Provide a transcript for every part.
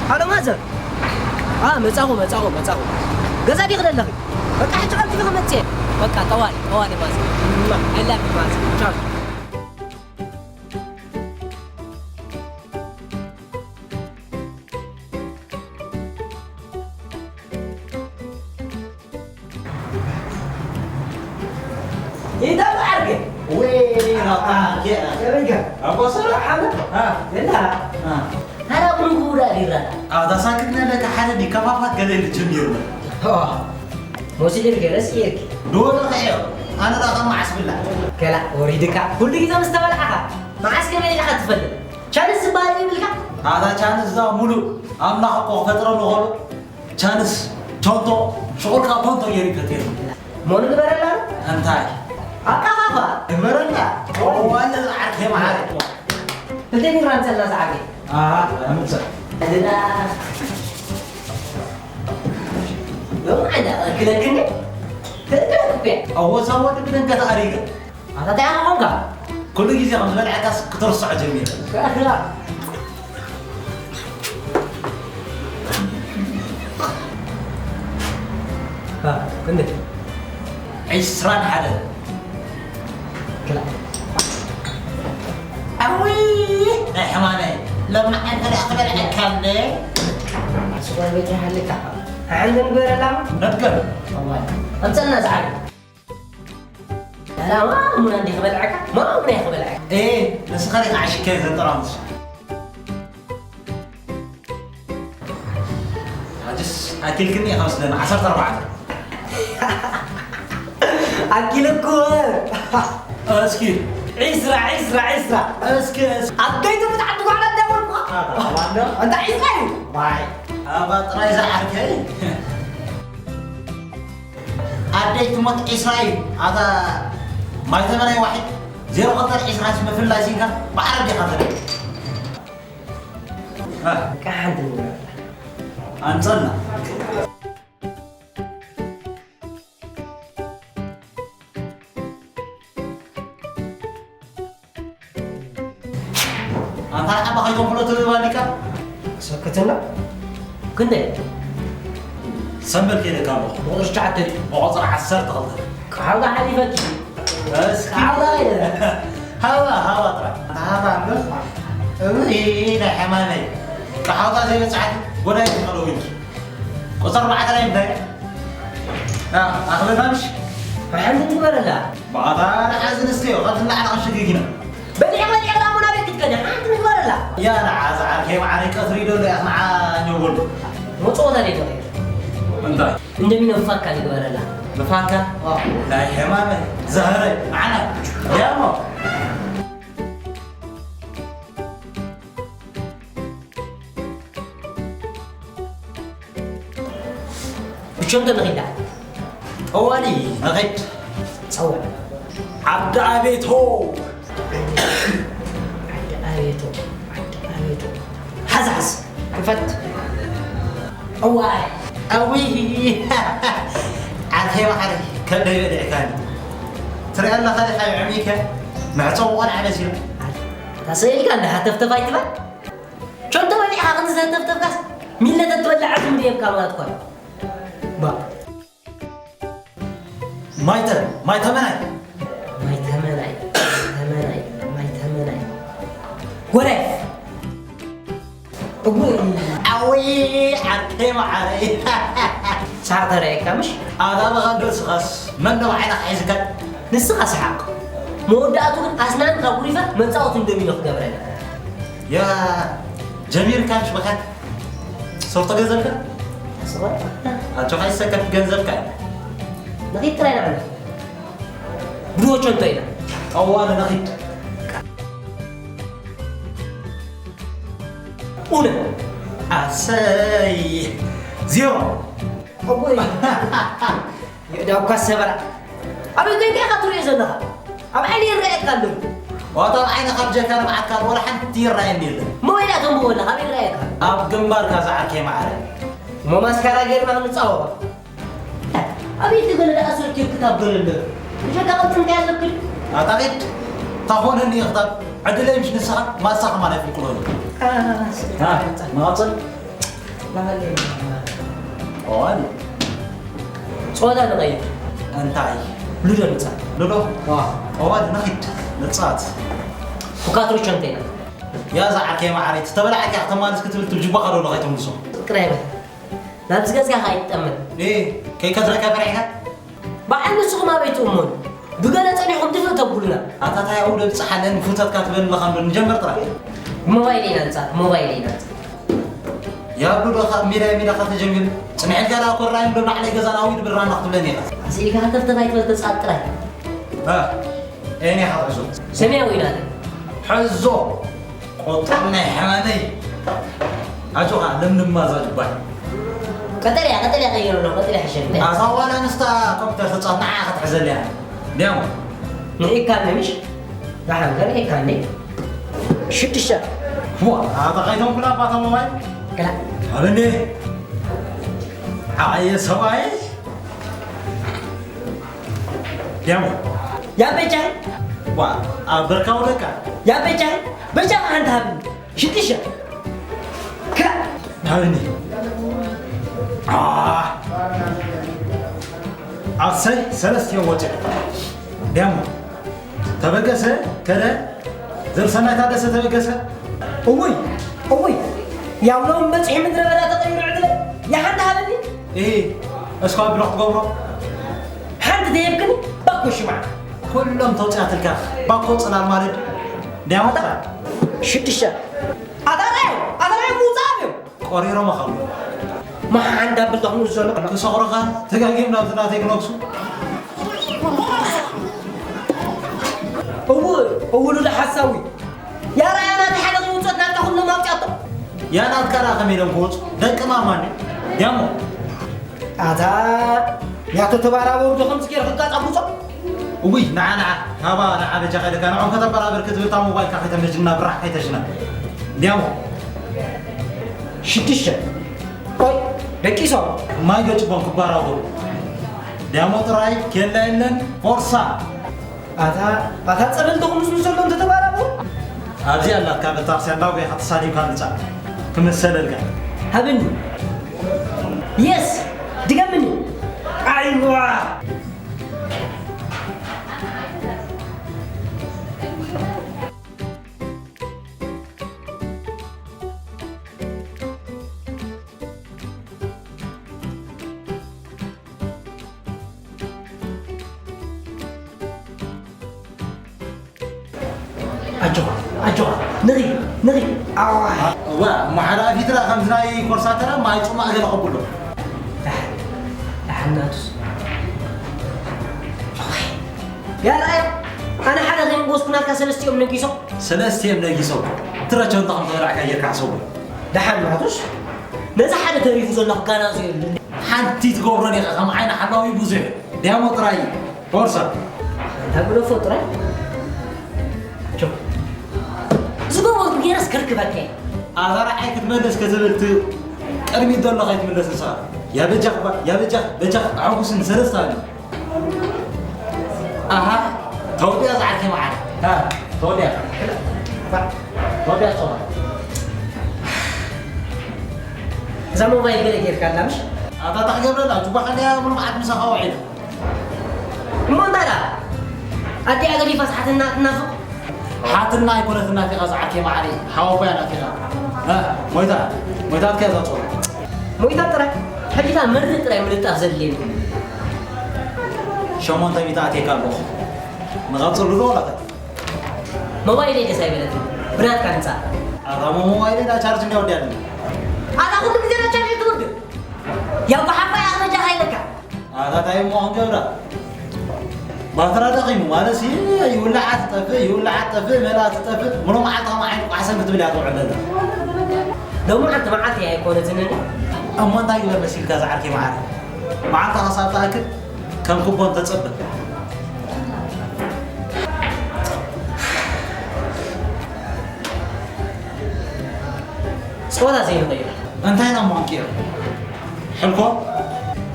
ሃሎ ማዘር። ኣ፣ መጻኹ፣ መጻኹ፣ መጻኹ። ገዛ ዲኺ ዘለኺ? በቃ፣ ሕጂ ቀልጢፈ ክመጽእ እየ። በቃ፣ ጠዋሊ፣ ጠዋሊ ማዘር። I love you ማዘር። ቻው። ይተባዓል ግን። ወይ ናታ፣ ከመይ ገ? ኣቦ ሰላም። ሓመድ? አ። የላ። አ። ኣራ ብሩክ ውዳ ዲራ። ኣታ ሳክት ነለካ፣ ሓደ ዲከፋፋት ገለ ኢሉ ጀሚሩ። ኦ። ሞሲል ገለስ ይርክ። ዶ ዶ ከዮ? ኣነ ዳ ከማዓስ ብላ። ከላ ወሪድካ። ኩሉ ግዜ ምስ ተበላዕካ፣ መዓስ ከመይ ኢልካ ትፈልጥ? ቻንስ ዝበሃል ይብልካ? ኣታ ቻንስ ዛ ሙሉ ኣምላኽ እኮ ክፈጥረሉ ከሎ ቻንስ፣ ቾንቶ፣ ሽቑልካ ቦንቶ ገይሩ ይፈትየሉ። እሞ ንግበረላ። እንታይ? ኣካፋፋ። ግበረላ። ዋለ ዝዓርከ መዓረ። ክልተ ቢራ ኣምፀልና ዝዓርከ። ኣሃ፣ ኣምፅእ። እዛ። ሎሚ ዓይና ክለክኒ? ክለክኒ እኮ። ኣወ፣ እዛ ወዲ ብደንገት ኣሪገ። ኣታ እንታይ ኢኻ ኾንካ? ኩሉ ግዜ ከም ዝበልዐካስ ክትርስዖ ጀሚረ። እ፣ ክንደይ? ዒስራን ሓደ። ክላ። ኣውይ፣ ናይ ሕማመይ። ሎሚ ዓንተ ደኣ ክበልዐካ እንደ። ስኳር ቤት ይሃልካ። ሓንቲ ንግበረላ። ነትገር። ኣዋይ፣ ኣምፀልና ዝዓቢ። ላላ ማሙና እንዲህ ክበልዐካ፣ ማሙና ክበልዐካ። ኤ፣ ንስኻ ዲኻ ዓሽከ ዘጠራሙስ? ኣጅስ፣ ኣኪልክኒ ኢኻ መስለኒ፣ ዓሰርተ ኣርባዕተ። ኣኪልኩ። እስኪ። ዒስራ፣ ዒስራ፣ ዒስራ። እስኪ፣ እስኪ። ኣብ ከይቱ ብትዓት ጓዕላ እንዳበልኩ። ኣታ፣ ኣታ፣ ኣታ። እንታይ ዒስራ እዩ? ዋይ፣ ኣባ ጥራይ ዝዓርከይ። ኣደይ ትሞት ዒስራ እዩ። ኣታ ማይ ተመናይ ዋሒድ ዜሮ ቀጠር ዒስራ ሲ ምፍላይ ሲንካ ብዓረብ ዲኻ ዘለ። እ። በቃ ሓንቲ ንብረት። ኣንጸልና። ኣንታ ዓባ ከይተንኩሎ ትባሊካ። ሰክትና። ክንደይ? ሰንበል ከይደካ ኣለኹ። ብቑፅሪ ትሽዓተ። ብቑፅሪ ዓሰርተ ክልተ። ሓውጋ ሓሊፈኪ። እስኪ። ሓውጋ ኢለ። ሃባ፣ ሃባ ጥራይ። ሃባ እምበር። እውይ፣ ናይ ሕማመይ። ሓውጋ ዘይበፅሓት ጎዳይ ትኸለውንኪ። ቁፅሪ ኣርባዕተ ላይ እንታይ? ኣ፣ ኣኽለና ምሽ? ሓንቲ ትግበረላ። ባታ ንሓዚ ንስተዮ፣ ካብ ትላዓላ ኸሽግግ ኢና። በሊዕ በሊዕ ላሙና ቤት ክትከደ፣ ሓንቲ ንግበረላ። ያ ንዓ፣ ዝዓርከይ መዓረይ ቀትሪ ዶ ዶ ያኽ ንዓ ኘጎል። መጽወታ ዶ ዶ። እንታይ? እንደሚነፋካ ንግበረላ። ንፋካ? ዋ። ናይ ሕማመ፣ ዘህረ፣ ንዓና። ያሞ። ብቸም ተለኺዳ። ጠዋሊ፣ ነኺድ። ጸውዕ። ዓዲ ኣቤቶ። ዓዲ ኣቤቶ፣ ዓዲ ኣቤቶ። ሓዝ፣ ሓዝ። ክፈት። እዋይ። ኣውይ። ዓርከይ መዓረይ፣ ከብደይ በሊዕካኒ። ትሪኦ ኣለኻ ዲኻ፣ የዕሚከ? መዕጸዊ ቆልዓ መሲሉ። ተሰኢልካ እንዳ ሃተፍተፍ ኣይትበል። ቸንቶ በሊዕኻ ክንዲ ዘተፍተፍካስ ሚለ ተትበልዕ ዓቕሚ ድየብካ ማለት እኮ እዩ። ባ። ማይ ተ-፣ ማይ ተመናይ። ማይ ተመናይ፣ ተመናይ፣ ማይ ተመናይ። ጎዳይ። እጉ-፣ ኣወይ፣ ዓርከይ መዓረይ። ሳቅ ተረየካ ምሽ? ኣታ በቐንዶ ስኻስ፣ መን ደው ዓይንኻ ሒዝካ? ንስኻ ሰሓቕ። መወዳእቱ ግን ኣስናንካ ጉሪፈ መጻወቲ እንዶሚኖ ክገብረኒ። ያ፣ ጀሚርካ ምሽ በኻ? ሶፍቶ ገንዘብካ? ስኻ? ኣጆኻ ይሰከፍ ገንዘብካ። ንኺድ ጥራይ ንዓና። ብድሆ ቸንቶ ኢና። ጠዋለ ንኺድ። ኡነ። ኣሰይ። ዜሮ። ኣቦይ። የእዳውካ ሰበራ። ኣበይ ኮይንካ ኢኻ ትሪኦ ዘለኻ? ኣብ ዓይኒ ይረኣየካ ኣሎ። ዋታ ኣብ ዓይንኻ ብጀካ ንብዓትካ ወላ ሓንቲ ይረኣየኒ የለን። ሞባይል ኣተንብቦ ኣለኻ፣ ኣበይ ይረኣየካ? ኣብ ግንባርካ ዝዓርከይ መዓረ። እሞ ማስካራ ጌርና ክንጻወባ። ኣበይ ትገለ ደኣ ሰርኪ ክታብ ገለ ኣሎ። ብጀካ ቅልጽም እንታይ ኣለክል? ኣታ ቂድ፣ ታኾነኒ እየ ክታብ ዕድለይ ምሽ ንስኻ ማሳ ከማን ኣይፍንቅሎኒ። ኣ፣ ኣ፣ ንቐጽል። ጸዋዲ። ጸዋታ ንቐይር። እንታይ? ሉዶ ንጻወት። ሉዶ? ዋ። ጸዋዲ ንኺድ። ንጻወት። ፉካትሮ ቸንቴና። ያ ዝዓርከይ መዓረይ፣ ተበላዕካ ከተማልስ ክትብል ትብ ጅባኻ ዶ ከይተምልሶ? ቅራይ በል። ናብዚ ገጽካ ከይትጠምት። እ፣ ከይከድረካ ፈሪሕካ? በዓል ንስኹም ኣበይ ትእመኑ? ብገለ ጸኒኹም ድፍእ ተብሉና። ኣታ ታይ ኣብኡ ደብጽሓለን ፉተትካ ትበል ኣለኻ እንዶ ንጀምር ጥራይ። ሞባይለይ ናንጻ፣ ሞባይለይ ናንጻ። ያብዱ ዶ ካብ ሜዳ ሜዳ ከተጀሚሩ ጽንሕ ኢልካ ደኣ ኮራይ እንዶ ናዕለይ ገዛና ኣውዩ ድብራና ክትብለኒ ኢኻ። ስኢልካ ሃተፍተፍ ኣይትበል ተጻወት ጥራይ። እ፣ እኔ ኢኻ ትሕዞ። ሰማያዊ ናተ። ሕዞ። ቆጠር ናይ ሕማመይ። ኣጆኻ፣ ለምልማ እዛ ጅባይ። ቀጠልያ፣ ቀጠልያ ቀይሮ ነው፣ ቀጠልያ ሕሸል። ኣታ ዋላ ንስታ ኮምፒተር ተጻወት፣ ንዓ ክትሕዘለያ። ዲያሞ። ንዒካኒ ምሽ? ደሓን ከ ንዒካኒ? ሽዱሽተ። ዋ፣ ኣታ ካይቶም ኩላ ኣባታ ሞባይል? ክላ። ኣበኔ። ዓየ ሰብኣይ። ዲያሞ። ያ በጃ። ዋ፣ ኣብ በርካው ደቃ። ያ በጃ። በጃ ሓንቲ ሃብኒ። ሽዱሽተ። ክላ። ሃብኒ። ኣ። ኣሰይ፣ ሰለስቲኦም ወፂኦም። ዲያሞ። ተበገሰ፣ ከደ፣ ዘርሰናይ ታደሰ ተበገሰ። እውይ፣ እውይ፣ ያው ሎም በፂሒ ምድረ በዳ ተቐይሩ ዕድለ። ያ ሓንቲ ሃብኒ። እሂ፣ እስኳ ብሎ ክትገብሮ። ሓንቲ ተየብክኒ፣ ባኮ ሽማዕ። ኩሎም ተውፅኣትልካ፣ ባኮ ፅላል ማለት ድያመጣ። ሽዱሽተ። ኣታራዮ፣ ኣታራዮ ምውፃእ እዩ። ቆሪሮም ኣኻሉ። መሓ እንዳብል ተኽኑ ዘሎ። ክሰኽሮኻ፣ ተጋጊም ናብቲ ናተይ ክነግሱ። እው፣ እው ሉለ ሓሳዊ። ያራ ያና ናይ ሓደ ውፅኦት ናትካ ኩሎም ኣውፅኣቶ። ያ ናትካ ደኣ ከመይ ኢሎም ክወፁ? ደቂ ማማ እንዲ። ያሞ። ኣታ፣ ያቶ ተባራበሩ ዶ ከምዚ ገይሩ ክጋጣ ጉዞ? እውይ፣ ንዓ፣ ንዓ፣ ካባ፣ ንዓ በጃኻ ኢለካ፣ ንዖም ከተበራበር ክትብል እታ ሞባይልካ ከይተመጅና፣ ብራሕ ከይተሽና። እንዲያሞ። ሽዱሽተ። ቆይ፣ ደቂሶም። ማይ ገጭቦም ክበራበሩ። እንዲያሞ ጥራይ፣ ኬላ የለን፣ ፎርሳ። ኣታ፣ ኣታ ጸበል ተኹምስ ምስ ዘሎ እንተተባራበሩ? ኣብዚ ኣላትካ ቤተክርስትያን፣ ዳጎይኻ ተሳሊምካ ምጻእ። ክምሰለልካ። ሃብኒ። የስ! ድገምኒ። ኣይዋ! ኣጆኻ፣ ኣጆኻ፣ ንኺድ፣ ንኺድ። ኣዋ። እዋ፣ እሞ ሓደ ኣፊትራ ከምዚ ናይ ኮርሳተራ ማይ ጽማእ ገለ ከብሎ። ዳሕ-፣ ዳሕናቱስ። ያ ረኣዮ፣ ኣነ ሓደ ከይንጎስኩ ናትካ ሰለስቲኦም ነጊሶም። ሰለስቲኦም ነጊሶም። ትረቸው እንተ ከም ተበላዕካ ጌርካ ሕሰቡ። ደሓን ናቱስ፣ ነዚ ሓደ ተሪፉ ዘሎ ክጋናዞ የብሉን። ሓንቲ ትገብሮ ዲኻ፣ ከም ዓይኒ ሓላዊ ብዙሕ። ዲያሞ ጥራይ እዩ። ፎርሳ። ኣንታ ግደፎ ጥራይ። ቸው። ዝገበርኩ ገይረስ ከርክበካ እየ። ኣዛ ረዓይ ክትመልስ ክትብል ት-፣ ቅድሚት ዘሎ ከይትምለስ ንስኻ። ያ በጃኽ ባ-፣ ያ በጃኽ፣ በጃኽ ኣዕጉስን ሰለስተ ኣሉ። ኣሃ፣ ተወዲኣ ዝዓርከ መዓር። ሃ፣ ተወዲኣ። ተወዲኣ ጾማ። እዛ ሞባይል ገለ ጌርካ ኣላ ምሽ? ኣታ ታኽገብረላ፣ ጁባኻ ዲያ ሙሉ መዓት ምሳኻ ውዒላ። እሞ እንታይ ደኣ? ኣዲኣ ገዲፋስ ሓትና ትናፍቕ? ሓትና ኣይኮነትን ናፊቓ ዝዓርከይ መዓረይ፣ ሓወቦያ ናፊቓ። እ፣ ሞይታ፣ ሞይታትካ እያ እዛ ጾም። ሞይታ ጥራይ? ሕጂ ከኣ መርዚ ጥራይ ምልጣፍ ዘድልየኒ። ሸሞንተ ሚእቲ ኣትየካ ኣለኹ። ንቐጽሉ ዶ ወላ ከ? ሞባይለይ ደስ ኣይበለትን። ብናትካ ድምጻ። ኣታ ሞ ሞባይለይ ዳ ቻርጅ እንዲያ ወዲኣትኒ። ኣታ ኩሉ ግዜ ዳ ቻርጅ ትውድእ። ያው ብሓፋይ ኣኽበጃኻ ኢለካ። ኣታ ታይ እሞ ክንገብራ? ባትራ ደኺሙ ማለት ሲ ይውላዓ ትጠፍእ፣ ይውላዓ ትጠፍእ፣ መላ ትጠፍእ። ምሎ መዓልቲ ከማ ዓይኒ ቋሕሰን ክትብል እያ ትውዕል ዘላ። ሎሚ መዓልቲ መዓልቲ እያ ኣይኮነትንን። እሞ እንታይ ግበር መሲልካ ዝዓርከይ መዓረይ? መዓልታ ክሳብ ትኣክል ከም ክቦ እንተጸበ። ጸወታ ዘይንቐይር። እንታይ ኢና እሞ ክንቅይር? ሕልኮ?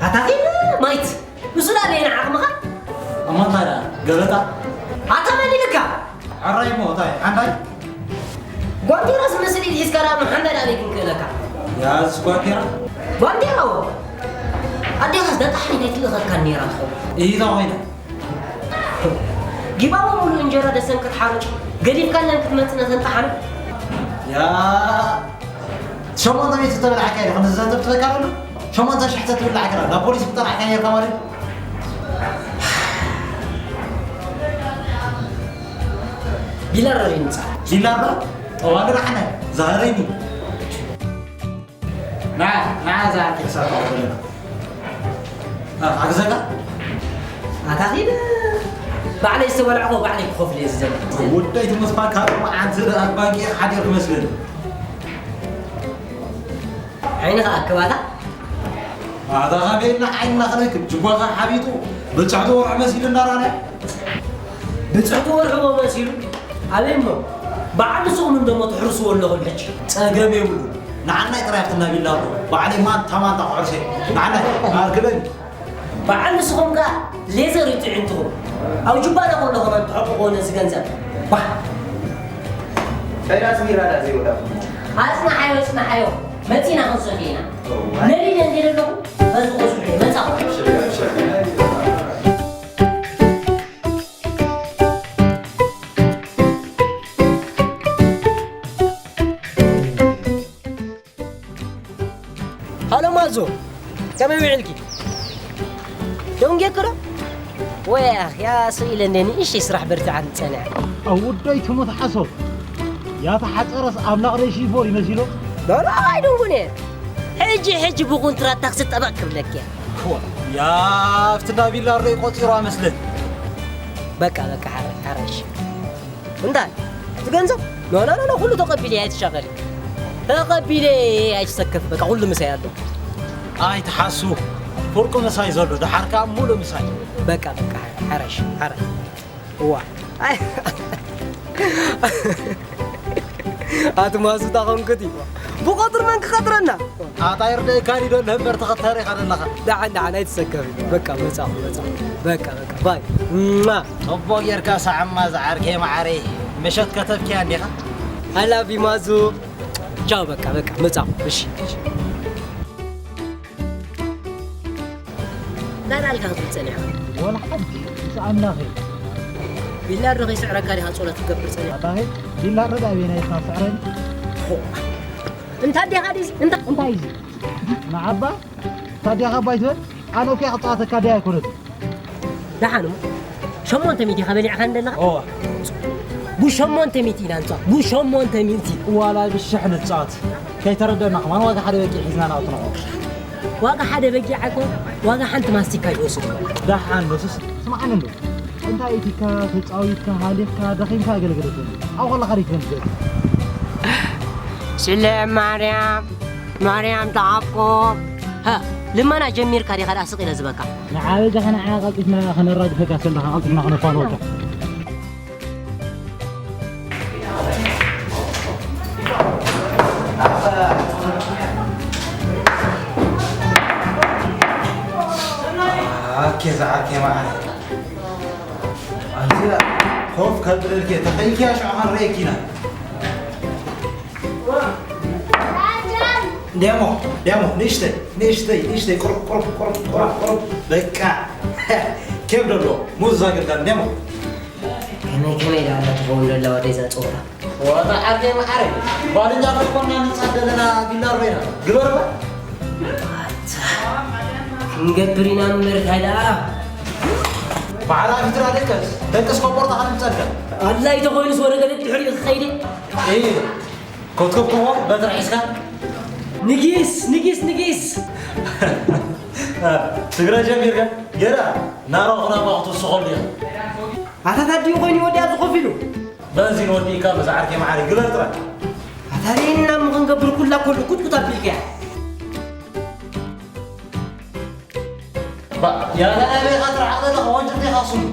ኣታ ኺድ ማይት! ንሱ ደኣ በየናይ ዓቕምኻ? እሞ እንታይ ደኣ? ገበጣ? ኣታ መን ኢልካ? ሕራይ እሞ እንታይ? ሓንዳይ? ጓንቲራ ዝመስል ኢድ ሒዝካ ደኣ እሞ ሓንዳይ ደኣ ኣበይ ክንክእለካ? ያዝ ባንዴራ። ባንዴራ ወ ኣዴኻስ ደጣሕኒ ከይትልእኸካ ነይራ ትኸውን። ኢዛ ኮይና። ጊባቦ ሙሉእ እንጀራ ደሰንክት ሓሩጭ ገዲፍካለን ክትመጽእ ነተን ጠሓኑ። ያ ሸሞንተ ሚእቲ ተበላዕካ ኢኻ፣ ንዘተብ ትበካ ኣሎ። ሸሞንተ ሽሕ ተትብላዕ ከላ ናብ ፖሊስ ብጠራሕካ ነይርካ ማለት እዩ። ቢላሮ ይምጻእ። ቢላሮ? ጠዋሉ ራሕነ፣ ዛህረይኒ። ንዓ፣ ንዓ እዛ ዓርኪ ክሳብ ተቐበለና። ኣ፣ ኣግዘካ? ኣታ ኺድ፣ ባዕለይ ዝተበላዕኹ ባዕለይ ክኸፍል እየ ዝደሊ። ወደይ ትመስፋ ካብ መዓልቲ ደኣ ባንኪ ሓዲር ክመስለኒ። ዓይንኻ ኣክባታ? ኣታ ኻበየና ዓይንና ክረክብ? ጅጓኻ ሓቢጡ፣ ብጽሕቲ ወርሒ መሲሉ እናራናዮ። ብጽሕቲ ወርሒ መሲሉ? ኣበይ እሞ? በዓል ንስኹም እንደሞ ትሕርስዎ ኣለኹም ሕጂ። ጸገም የብሉ። ንዓናይ ጥራይ ኣብትና ቢላ ኣሎ። ባዕለይ ማንታ ማንታ ክሕርሰ። ንዓናይ ኣርክበኒ። በዓል ንስኹም ከኣ ሌዘር እዩ ጥዒንትኹም። ኣብ ጁባና ከሎ ከማን ትሕቁዎ ነዚ ገንዘብ። ባህ! ፈይዳ ስሚራ ዳ ዘይወዳኩም። ኣጽናሓዮ፣ ኣጽናሓዮ። መጺና ክንሰትዮ ኢና። እዋይ። ነሊለ እንዲለ ኣለኹ፣ በዚ ቆስሑ እየ መጻኹ። ሃሎ ማዞ፣ ከመይ ውዒልኪ? ደንጌኪ ዶ? ወይ ኣኽያ፣ ስቕ ኢለ እንደ ንእሽተይ ስራሕ በርቲዐ ጸኒሐ። ኣብ ውዳይ ትሙት ሓሶት። ያተሓጸረስ ኣምላኽ ደይሽይፎ ይመሲሎ? ዶሎ ኣይደንጉን እየ። ሕጂ፣ ሕጂ ብኹንትራት ታክሲ ጠበቕ ክብለኪ እየ። ያ፣ ኣብቲ እንዳ ቢላ ርደይ ቆጺሩ ኣመስለን። በቃ፣ በቃ፣ ሓረ-፣ ሓራሽ። እንታይ? እቲ ገንዘብ? ኖ፣ ኖ፣ ኖ፣ ኖ፣ ኩሉ ተቐቢለ እየ፣ ኣይትሻቐሊ። ተቐቢለ እየ፣ ኣይትሰከፍ። በቃ፣ ኩሉ ምሳይ ኣሎ። ኣይትሓሱ። ፍርቁ ምሳይ ዘሎ፣ ደሓር ከኣ ሙሉእ ምሳይ። በቃ፣ በቃ፣ ሓረ-፣ ሓራሽ፣ ሓረ-፣ እዋ። ኣይ፣ ኣቲ ማሱታ ኾንኩት እዩ። ብቐትሪ መን ክቐትረና? ኣታ ይርደእካ ዲዶ ነበር ተኸተረ ኢኻ ዘለኻ? ደሓን፣ ደሓን፣ ኣይትሰከፍ። በቃ፣ መጻኹ፣ መጻኹ። በቃ፣ በቃ፣ ባይ። እማ። ጽቡቕ ጌርካ ሰዓማ ዝዓርከይ መዓረይ። ምሸት ከተብኪያ እንዲኻ? I love you ማዙ። ቻው፣ በቃ፣ በቃ፣ መጻኹ። እሺ፣ እሺ። እንታይ ዳልካ ክትብል ጸኒሕካ? ወላ ሓንቲ፣ ምስ ኣምላኸይ። ቢላርዶ ከይስዕረካ ዲኻ ጸሎት ክትገብር ጸኒሕካ? ኣባኸይ፣ ቢላርዶ ዳኣ ኣበየናይ ኢኻ ትስዕረኒ? ሆ። እንታ ዲኻ ዲዚ? እንታ እንታይ እዩ? ንዓባ፣ እንታ ዲኻ ኣባይ ትበል? ኣነ እኮ ክጻወተካ ዲያ ኣይኮነትን። ደሓን እሞ፣ ሸሞንተ ሚእቲ ኢኻ በሊዕካ እንደለኻ? እዋ። ብሸሞንተ ሚእቲ ኢና ንጻወት፣ ብሸሞንተ ሚእቲ። ዋላ ብሽሕ ንጻወት። ከይተረደእና ከማን ዋጋ ሓደ በጊዕ ሒዝና ንኣቱ ንኸው። ዋጋ ሓደ በጊዕ ኣይኮን፣ ዋጋ ሓንቲ ማስቲካ ይወስድ። ደሓን ዶ ሱስ፣ ስምዓኒ እንዶ። እንታይ ኢቲካ፣ ተጻዊትካ፣ ሃሊኽካ፣ ደኺምካ ኣገልግሎት እንዶ። ኣብ ከለኻ ሪክ ንገዝ። ስለ ማርያም፣ ማርያም ተዓቆብ። ሃ፣ ልመና ጀሚርካ ዲኻ ደኣ ስቕ ኢለ ዝበካ? ንዓ በጃኻ ንዓ ቀልጢፍና ከነራግፈካ ከለኻ ቀልጢፍና ከነፋንወካ። ኣኬ ዝዓርከ መዓረ። ኣንዚላ ኮፍ ከብለልኪ ተኸይኪያ ሽዑ ክንርእየኪ ኢና። ደሞ፣ ደሞ፣ ንእሽተይ፣ ንእሽተይ፣ ንእሽተይ፣ ቁሩብ፣ ቁሩብ፣ ቁሩብ፣ ቁሩብ፣ ቁሩብ። በቃ። ኬፍ ደሎ፣ ሙዝ ዛግርጋል፣ ደሞ። ከመይ፣ ከመይ ደኣ ትኸውን ደላ ወደይ እዛ ጸወታ? ወታ ዓርከይ መዓረይ፣ ጓደኛ እኮ ኮና ንጻድ ዘለና ቢላር በይና። ግበር እባ። ኣታ፣ ክንገብር ኢና እምበር፣ እንታይ ደኣ? በዓል ኣቢትራ ደቀስ፣ ደቀስ ኮቦርታ ክንጸልካ። ኣድላይ ተኾይኑስ ወደ ገለ ድሕሪኡ ክኸይድ እየ። እይ። ኮትኮብኩሞ በትሪ ሒዝካ። ንጊስ፣ ንጊስ፣ ንጊስ። ትግረ ጀሚርካ? ገዳ ናሮ ክናማ ክትውስኸሉ ኢኻ። ኣታ ታዲኡ ኮይኑ ወዲያ ዝኸፊሉ። በዚ ንወዲእካ በዛ ዓርከይ መዓሪ ግበር ጥራይ። ኣታ ሬና እሞ ክንገብር ኩላ ኮሉ ኩትኩት ኣቢልካያ። ባ-፣ ያለ አቤት አጥራ አበላ ወንጀል ዲኻ ሱም።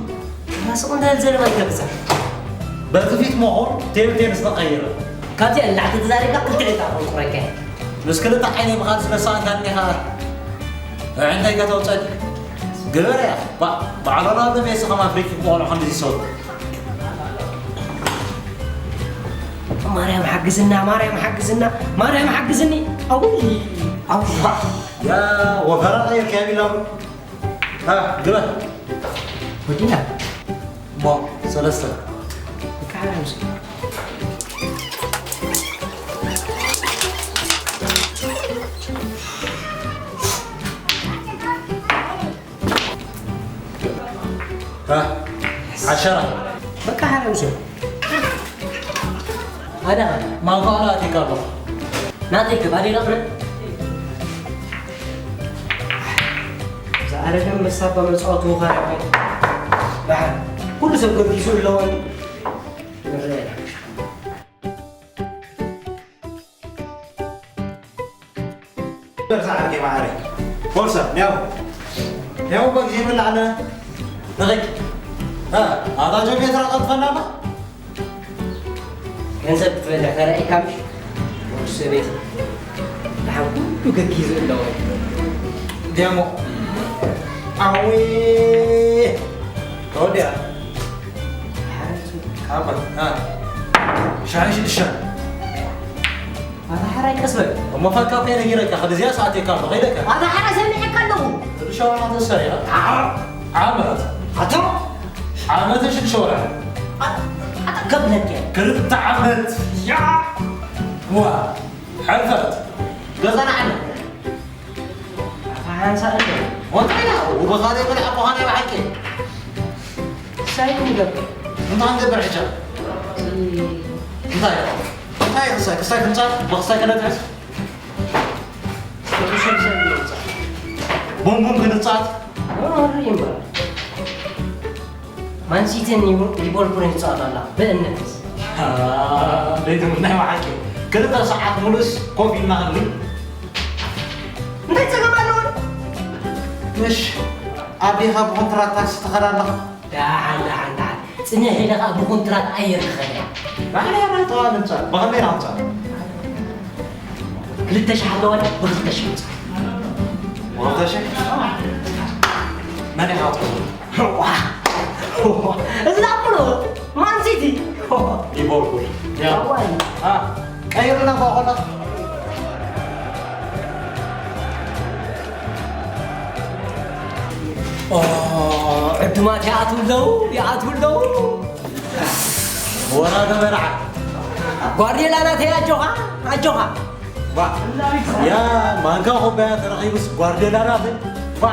ራስኹም እንዳልዘለማ ይገብጻ። በዚ ፊት መኾን ቴብል ቴኒስ ተቐይረ። ካብዚኣ ንላዕሊ ተዛሪብካ ክልተ ዕጣ ቆንቁረካ። ምስ ክልተ ዓይነይ ምኻድ ስለ ዝሰኣንካኒ ኢኻ። እንታይ ከተውፀኒ? ግበር እያ። ባ-፣ ባዕሎና ኣብ ቤት ስኻ ማፍሪክ ቆልዑ ክንዲ ዝሰሩ። ማርያም ሓግዝና፣ ማርያም ሓግዝና፣ ማርያም ሓግዝኒ። ኣውይ፣ ኣውይ። ያ ወፈራ ቀይር ከቢላ። ها، ግባ። ወዲና። ሞ፣ ሰለስተ። ብቃ፣ ها، ዓሸራ። በቃ፣ ሓረምሶ። ኣነ ኸ? ማንኳ ኣቲካ ኣለኹ። ናተይ ግባ፣ ሌላ ብረት። ዝኣረገ መሳባ መጻወቱ ኸረበ። ደሓን፣ ኩሉ ሰብ ገዲሱ ኣለዎ። ንረአ። በርሳ ዓርከይ መዓረይ። ቦርሳ፣ ኒያው። ኒያው በጊዜ ይብላዕ ኣለ። ንኸይ። እ፣ ኣታ ጆቤትራ ቀልጥፈና ኣላ። ገንዘብ ክትበልዕ ተራኢካ ምሽ? ወዲ ሰበይቲ። ደሓን ኩሉ ገጊዙ ኣለዎ። ዲያሞ። ኣዌ። ተወዲኣ። ሓረሱ። ካባ። እ። ሻሂ ሽዱሽተ። ኣታ ሓራይ ቀስ በል። እሞ ፋካ እኮ ነጊረካ፣ ክልዚኣ ሰዓትካ ኣሎ፣ ከይደካ። ኣታ ሓራይ ሰሚዐካ ኣለኹ። ሽዱሽተ ወርሒ ተሰሪያ። ዓመት። ኣታ ዓመት ሽዱሽተ ወርሒ። ኣታ ከብለክ። ክልተ ዓመት። ያ። ዋ። ሕልፈት። ገዛና ዓመት። ኣታ ሓንሳ እንዶ። ወንታይ ዳ? ወበኻሪ ብልዕ እኮ ኻሪ ብሓቂ። ሳይ ንገብር። እንታይ ንገብር ሕጃ? እንታይ? እንታይ ክሳይ? ክሳይ ክንጻት? ብክሳይ ከነትሕዝ? ቡንቡን ክንጻት? ወሪ እምበር። ማንሲቲን ሊቨርፑልን ይጻወት ኣላ ብእምነት። አ፣ ቤት ናይ ብሓቂ ክልተ ሰዓት ሙሉስ ኮፍ ኢልና ክንብል። እንታይ ጸገም ኣለዎ? ምሽ ኣዴኻ ብኮንትራት ታክሲ ትኸዳ ኣለኻ? ደሓን፣ ደሓን፣ ደሓን። ጽንሕ ኢለ ኸኣ ብኮንትራት ኣየር ክኸዳ እየ። ባዕለይ ኣነ ጠዋል እንጻ፣ ብኸመይ ኢና ክንጻ? ክልተ ሽሕ ኣለዋ፣ ብኽልተ ሽሕ እንጻ። ብኽልተ ሽሕ? መን ኢኻ ትኸውን? ዋ! እዚ ዳኣ ብሎ ማን ሲቲ። ሊቨርፑል። ያ። ኣዋይ። አ፣ ቀይርና እኳ ኮና። ኦ፣ ዕዱማት ይኣትዉ ኣለዉ፣ ይኣትዉ ኣለዉ። ወራ ተበርዓ። ጓርዲዮላ ናተይ ኣጆኻ፣ ኣጆኻ። ባ፣ ያ ማንካ ኩባያ ተረኺቡስ ጓርዲዮላ ናተይ። ባ።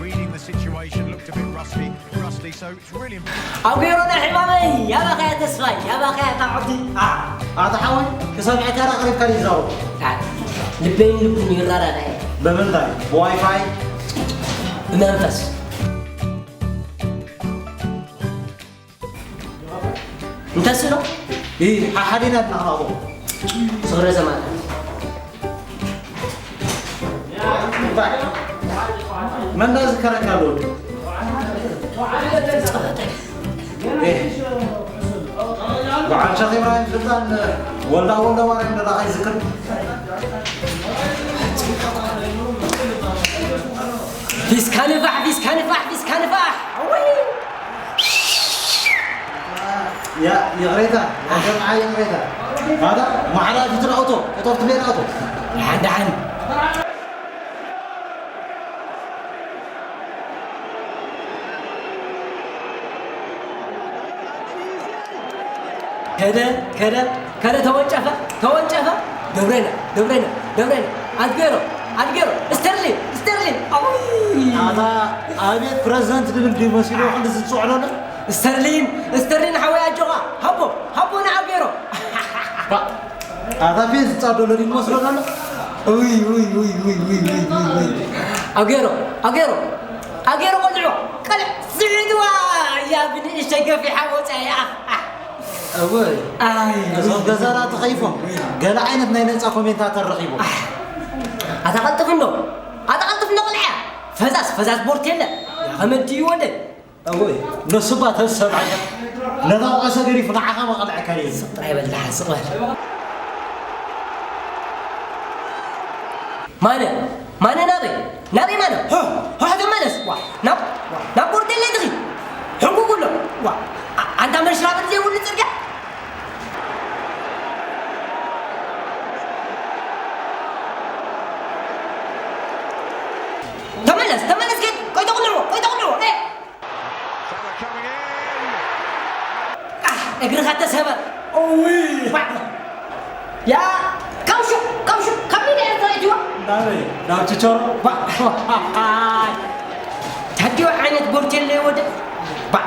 Reading the situation looked a bit rusty, rusty, so it's really important. ኣጉሮ ናይ ሕማመይ፣ ያባኸያ ተስፋይ፣ ያባኸያ ታዖቲ። ኣ፣ ኣታ ሓወይ፣ ክሰምዐካ ዳ ቀሪብካ ድዩ ዝዛረብ? ኣ፣ ልበይን ልቡን ይራዳዳእ። ብምንታይ? ብዋይፋይ? ብመንፈስ። እንተስሎ? ኢ፣ ሓሓዲና ድና ኻቦ። ሶረ ዘማታ። መን ዳ ዝከረካ ኣሎ? እ፣ በዓል ሸኽ ኢብራሂም ስልጣን ወልዳ ወልደ ማርያም ደላ ይዝክር። ፊስካ ንፋሕ፣ ፊስካ ንፋሕ፣ ፊስካ ንፋሕ። ወይ! ያ፣ ይቕሬታ፣ ያ ጀምዓ ይቕሬታ። ማዳ፣ ማዕራ ፊት ኣውቶ፣ እቶፍ ትቤን ኣውቶ። ደሓን፣ ደሓን። ከደ፣ ከደ፣ ከደ፣ ተወንጨፈ፣ ተወንጨፈ። ደብረይነ፣ ደብረይነ፣ ደብረይነ። ኣድጌሮ፣ ኣድጌሮ። ስተርሊን፣ ስተርሊን። ኣውይ! ኣታ ኣቤት ፕረዚደንት ድብል ድዩ መሲሉ ክንዲ ዝጽውዕ ዘሎ? ስተርሊን፣ ስተርሊን ሓወይ ኣጆኻ። ሃቦ፣ ሃቦ ንኣጌሮ። ባ፣ ኣታ ፌዝ ዝጻዶ ለዲ መስሎ ዘሎ። ውይ፣ ውይ፣ ውይ። ኣጌሮ፣ ኣጌሮ፣ ኣጌሮ ቆልዑ፣ ቀልዕ ስዒድዋ እያ ብንእሽተይ ገፊሓ ወጻኢ። ኣህ፣ ኣህ። እወ። ኣይ። እዞም ገዛና ተኸይፎም ገለ ዓይነት ናይ ነጻ ኮሜንታተር ረኺቦም። ኣህ። ኣታ ቀልጥፍ እንዶ፣ ኣታ ቀልጥፍ እንዶ ቆልዓ። ፈዛዝ፣ ፈዛዝ ቦርቴለ። ያ ኸመድ እዩ ወደ። እወ፣ ነሱ እባ ተሰምዐካ። ነታ ቁዓሰ ገዲፉ ንዓኻ መቐልዐካ እዩ። ስቕ ጥራይ በል ደሓን፣ ስቕ በል። ማነ፣ ማነ ናበይ? ናበይ ማነ? ሆ፣ ሆ፣ ተመለስ። ዋ፣ ናብ፣ ናብ ቦርዴለ ድኺ? ሕንጉጉሎ። ዋ፣ ኣ-፣ ኣንታ መንሽራበት ዘይብሉ ጽርግያ። ተመለስ፣ ተመለስ፣ ከይ-፣ ከይተቕልዕዎ፣ ከይተቕልዕዎ፣ ኤ! ኣህ፣ እግርኻ ተሰበር። እውይ! ባ-፣ ያ፣ ካብ ሹቕ፣ ካብ ሹቕ፣ ካብ ሜዳ ኤርትራ እትዋ? ናበይ? ናብ ችቸሮ? ባ-፣ ታዲዮ ዓይነት ቦርቴለ ወደ-፣ ባ-፣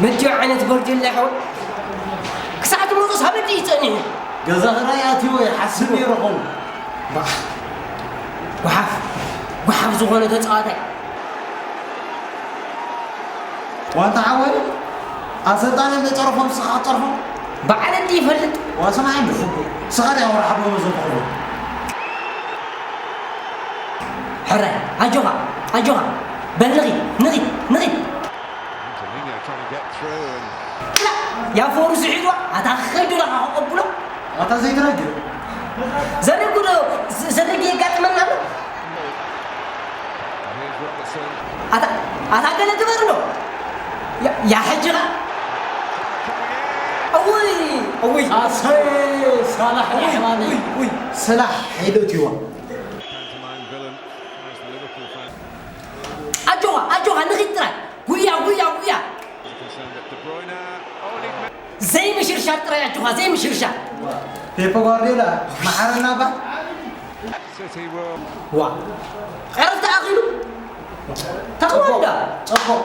መትዮ ዓይነት ቦርቴለ ይኸውን? ክሳዕ ትመፁስ ሃበዲ እዩ ጸኒሑ። ገዛ ኽራይ ኣትዮ ይሓስብ ነይሩ ኸውን። ባ-፣ ጓሓፍ፣ ጓሓፍ ዝኾነ ተጻዋታይ። ዋንታ ሓወይ፣ ኣሰልጣኒ እንተጸረፎም ንስኻ ክትጸርፎም? በዓል እንዲ ይፈልጥ። ዋ፣ ስማዕ እንዶ፣ ንስኻ ዲኻ ወርሓ ደሞዞም ትኽፍሎ? ሕራይ፣ ኣጆኻ፣ ኣጆኻ። በል ንኺድ፣ ንኺድ፣ ንኺድ። Angelino trying to get through and ላ፣ ያ ፎሩ ስሒድዋ፣ ኣታ ኸይዱ ለኻ ከቐብሎ። ኣታ ዘይትረግእ። ዘርግ ዶ፣ ዘርግ የጋጥመና ኣሎ። ኣታ፣ ኣታ ገለ ግበር ዶ። ያ፣ ያ ሕጂ ኸ? እውይ፣ እውይ። ኣሰይ፣ ሳላሕ እውይ፣ ራሕማኒ። እውይ፣ እውይ። ስላሕ ሒዶት ይዋ። Pantomime villain, as the Liverpool fan. ኣጆኻ፣ ኣጆኻ፣ ንኺድ ጥራይ። ጉያ፣ ጉያ፣ ጉያ። Concerned that De Bruyne, oh, and he ዘይምሽርሻር ጥራይ ኣጆኻ፣ ዘይምሽርሻር። ፔፕ ጓርዲዮላ፣ መሓረና ባ። City will ዋ፣ ዕረፍቲ ኣኺሉ። ተቕወዳ። ጽቡቕ።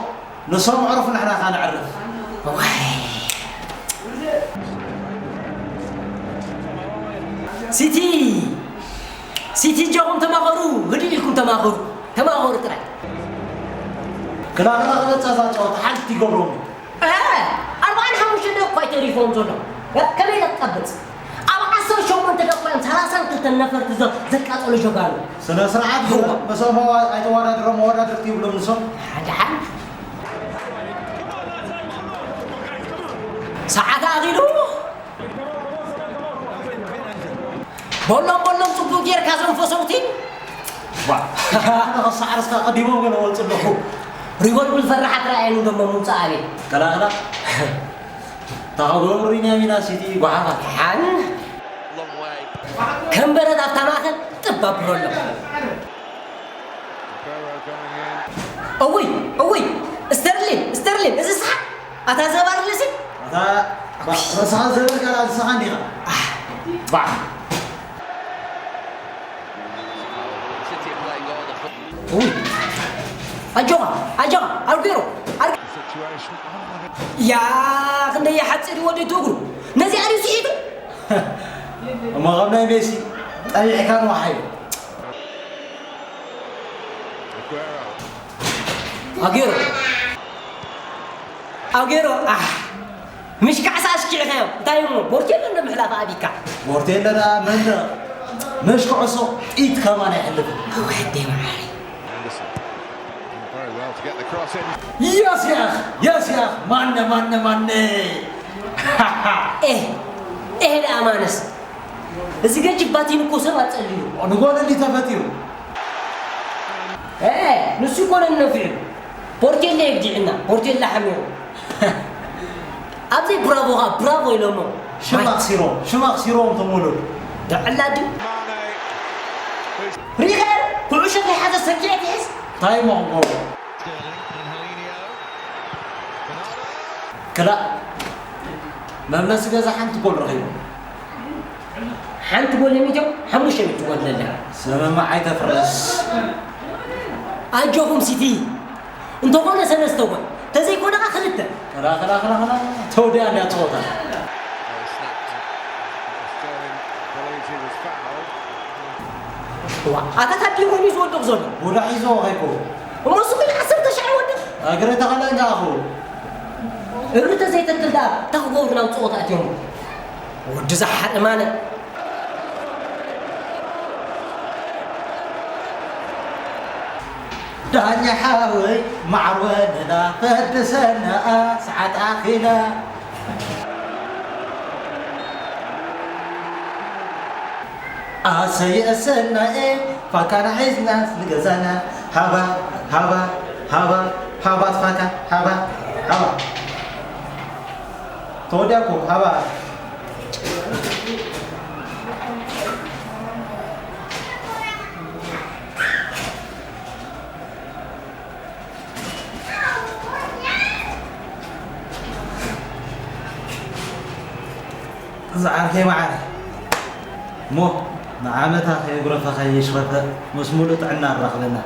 ንሶም ዕሩፍ ንሕና ኸኣ ነዕርፍ። ዋይ። ሲቲ፣ ሲቲ፣ እጆኹም ተማኸሩ፣ ህድእ ኢልኩም ተማኸሩ፣ ተማኸሩ ጥራይ። ክላኽላ ክበጽሕ እዛ ጸወታ ሓንቲ ይገብሮም እዩ። እ፣ ኣርባዓን ሓሙሽተን ደቂቕ እኳ እዩ ተሪፎም ዘሎ። እ፣ ከመይ ኢለ ክቀብጽ? ኣብ ዓሰርተ ሸሞንተ ደቂቕ እዮም ሰላሳን ክልተን ነፈርቲ ዘ-፣ ዘቃጸሉ ጀጋኑ። ስነ ስርዓት እዋ። ምስኦም ኣዋ-፣ ኣይተወዳድሮም፣ መወዳድርቲ ይብሎም ንሶም። ደሓን ደሓን። ሰዓት ኣኺሉ። በሎም በሎም፣ ጽቡቕ ጌርካ እዞም ፈሰውቲ። ዋ፣ ክሳዕ እስካ ቀዲሞም ገለ ወልጹ ኣለኹ። ሪቨርፑል ፈራሓት ረኣየኒ ደሞ ምውጻእ ኣበይ? ከላኸላ። ተኸበሩ ሪና ሚና ሲቲ ጓሓፋት። ሓን። ከም በረድ ኣብታ ማእከል ጥብ ኣብሎ ኣሎ። እውይ፣ እውይ፣ ስተርሊን፣ ስተርሊን፣ እዚ ሰሓቅ ኣታ ዘባርልሲ? ኣታ ባ-፣ ርእስኻ ዘበር ጋር ኣንስኻ እንዲኻ። ኣህ፣ ባ-፣ City are playing on the foot. ውይ፣ ኣጆኻ፣ ኣጆኻ፣ ኣልጌሮ፣ ኣልጌ-፣ situation. ያ፣ ክንደይ ይሓጽር እዩ ወዲ ትእግሩ። ነዚኣ ድዩ ስሒቱ? እሞ ከም ናይ ሜሲ ጠሊዕካ ንወሓዮ። ኣጌሮ። ኣጌሮ፣ ኣሕ። ምሽ ካዕሳ ኣስኪዕካዮ። እንታይ እሞ? ቦርቴሎ እንዶ ምሕላፍ ኣቢካ። ቦርቴሎ ደኣ መንደቕ። ምሽ ኩዕሶ ጥይት ከማን ኣይሕልፍን። ወዲ መዓረይ። Very well to get the cross in. የስ ያኽ፣ የስ ያኽ። ማነ፣ ማነ፣ ማነ። ኤህ፣ ኤህ ደኣ ማነስ። እዚ ገጅፍ ባቲን እኮ ሰብ ኣጸልዩ። ንጎል እንዲ ተፈትዩ። ኤ፣ ንሱ እኮ ነነፊዑ። ፖርቴላ የግዲዕና፣ ፖርቴላ ሓሚቑ። ኣብዚ ብራቮ ኸኣ ብራቮ ኢሎሞ። ሽማ ማይ። ክሲሮም፣ ሽማ ክሲሮም እቶም ወለዱ። ደዕላ ድዩ? ሪኸር፣ ኩዕሾ ከይሓዘ ሰኪዐ ትሕዝ። እንታይ እሞ ክገብሮ? ክላእ፣ መምለሲ ገዛ ሓንቲ ጎል ረኺቦም። ሓንቲ ጎል የሚቶም ሓሙሽተ ሚእቲ ጎል ለለ። ስምምዕ ኣይተፍርስ። ኣጆኹም ሲቲ። እንተኾነ ሰለስተ ጎል። ተዘይኮነ ኸዓ ክልተ። ክላ፣ ክላ፣ ክላ፣ ክላ። ተወዲኣ እንድያ ጸወታ። ዋ፣ ኣታ ታዲኡ ኮይኑ እዩ ዝወድቕ ዘሎ። ቡዳ ሒዝዎ ከይኮ። እሞ እሱ ግን ዓሰርተ ሻዕ ይወድቕ። እግሪ ተኸለ እንካ ኣኹ። እግሪ ተዘይተክል ደኣ፣ እንታይ ክገብሩ ናብ ጸወታ ኣትዮም? ወዲ ዝሓረ ማነ። ዳኛ ሓወይ፣ ማዕር ወለላ፣ ፈድሰና፣ ሰዓት ኣኺላ። ኣሰይ ኣሰናኤ፣ ፋካና ሒዝናስ ንገዛና። ሃባ፣ ሃባ፣ ሃባ፣ ሃባ ፋካ፣ ሃባ፣ ሃባ። ተወዲኣ እኮ፣ ሃባ። ዝዓርከይ መዓረ እሞ ንዓመታ ከየጉረፈ ከየሽረፈ ምስ ሙሉእ ጥዕና ኣራኽበና።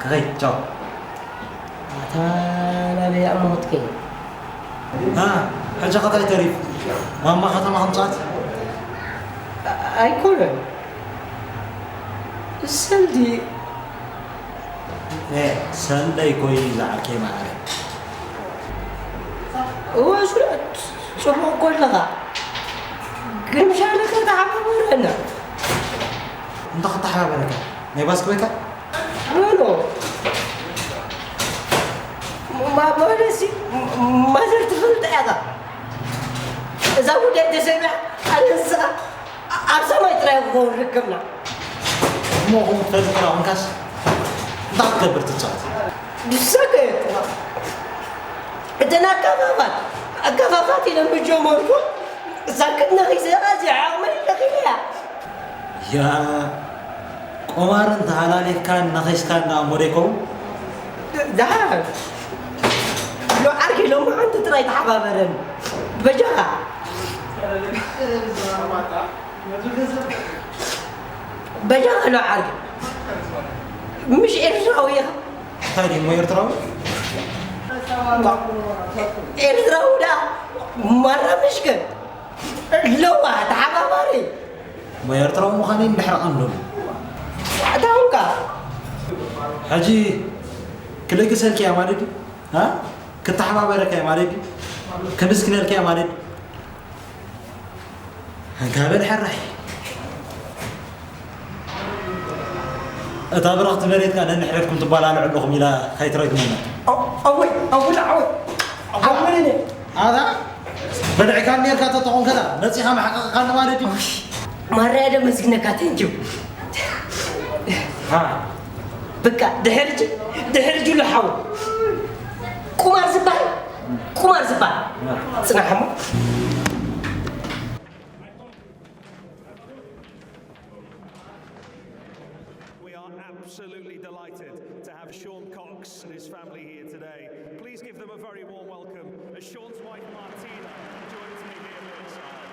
ክኸይድ ቻው። ኣታ ናበይ ኣሞትከ? ኣ፣ ሕጂ ኸ እንታይ ተሪፉ? ማማ ከተማ ከምጻት? ኣይኮነን። ሰልዲ። እ፣ ሰልደይ ኮይኑ ዝዓርከይ መዓረ። እወ፣ ሱ-፣ ጽቡቕ እኮ ኣለኻ። ግን ምሻለ ከተሓባበረና። እንተ ከተሓባበረካ? ናይ ባስኮይካ? በሎ። ማ-፣ ማለትሲ፣ ም-፣ ማዘር ትፈልጣ ኢኻ። እዛ ጉዳይ ተሰሚዓ፣ ኣነ ንስኻ ኣብ ሰማይ ጥራይ ክኸውን ርክብና። እሞ ኹም ትፈልጥ ጥራ ኹንካስ እንታይ ክትገብር ትጻወት? ድሳከ እተን ኣካፋፋት፣ ኣካፋፋት ኢለን ብጀመርኩ፣ ሳክት ነኺሰ፣ ኣዚ ዓቕመይ ነኺያ። ያ ቆማር እንተሃላሊኽካን ነኺስካን ደኣ እሞ ዶ ይከውን? ደሓር ሎ ዓርኪ ሎሚ ሓንቲ ጥራይ ተሓባበረን በጃኻ። በጃኻ ሎ ዓርኪ። ምሽ ኤርትራዊ ኢኻ? እንታይ ድዩ እሞ ኤርትራዊ? ኤርትራዊ ደኣ ማራ ምሽከ ለዋ ተሓባባሪ። እሞ ኤርትራዊ ምዃነይ እንድሕር ቀንደሉ። ኣታ ኹንካ። ሕጂ ክልግሰልኪ እያ ማለት ድዩ? እ? ክተሓባበረካ እያ ማለት ድዩ? ከምስክነልካ እያ ማለት ድዩ? እንካ በል ሕራይ። እታ ብረኽቲ መሬትካ ነንሕድሕድኩም ትባላልዑ ኣለኹም ኢላ ከይትረግመና። ኣው-፣ ኣወይ፣ ኣውላ፣ ኣወይ። ኣወይ። ኣታ በልዕካ ኔርካ ተተኾንከታ መጺኻ መሓቀቕካኒ ማለት እዩ። ማርያ ደመስግነካ፣ thank you። ሃ። በቃ፣ ድሕር ጅ-፣ ድሕር ጅሉ ሓው። ቁማር ዝበሃል፣ ቁማር ዝበሃል። ሃ። ጽናሕ እሞ። We are absolutely delighted to have Sean Cox and his family here today. Please give them a very warm welcome as Sean's wife Martina joins me here at Brookside.